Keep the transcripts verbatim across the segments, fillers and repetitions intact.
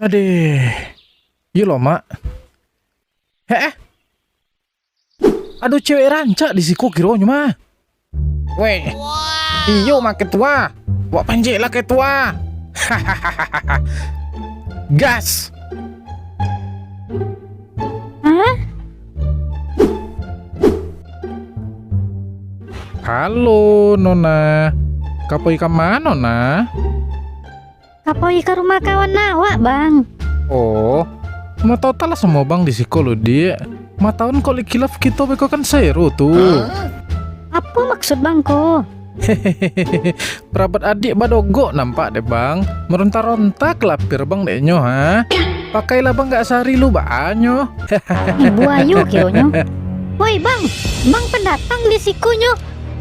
Adeh. Iyo lo, Mak. Heh, eh. Ado cewek rancak di siko kironyo mah. Weh. Iyo mah, Ketua. Wak panjek lah, Ketua. Gas. Hah? Halo, Nona. Ka pai ka ma, Nona? Ka pai ka rumah kawan awak, Bang. Oh, ma tau talah samo Bang di siko lo, Diak. Ma tau kok lai kilaf kito beko kan saero tu. Apo maksud Bang ko? Parabat adiak badogok nampak dek Bang. Maronta-ronta ka lapia Bang dek nyo, ha? Pakai lah Bang gak sari lu baanyo. Ih, buayo kironyo. Woi, Bang. Bang pandatang di siko nyo.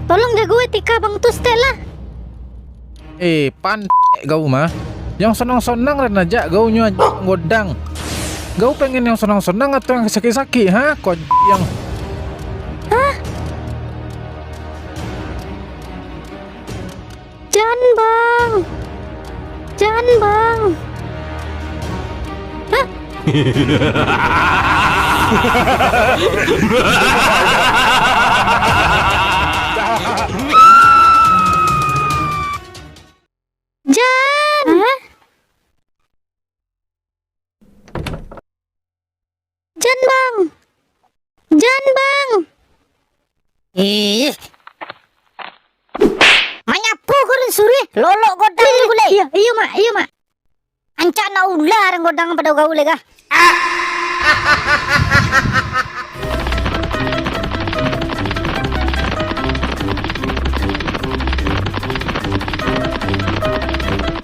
Tolong jago etika Bang tu stek lah. Eh, pantek kau mah. Yang sonang-sonang lah najak kau nyo anjing godang. Kau pengen yang sonang-sonang atau yang sakik-sakik, ha? Kau anjing. Hah? Jan, Bang. Jan, Bang. Hah? Jan! Hah? Jan, Bang! Jan, Bang! Ih. Manyapu kau den suruah, lolok godang tu gulai. Iyo, iyo, Mak, iyo, Mak. Ancak nak ulah den godang pado kau lai kah?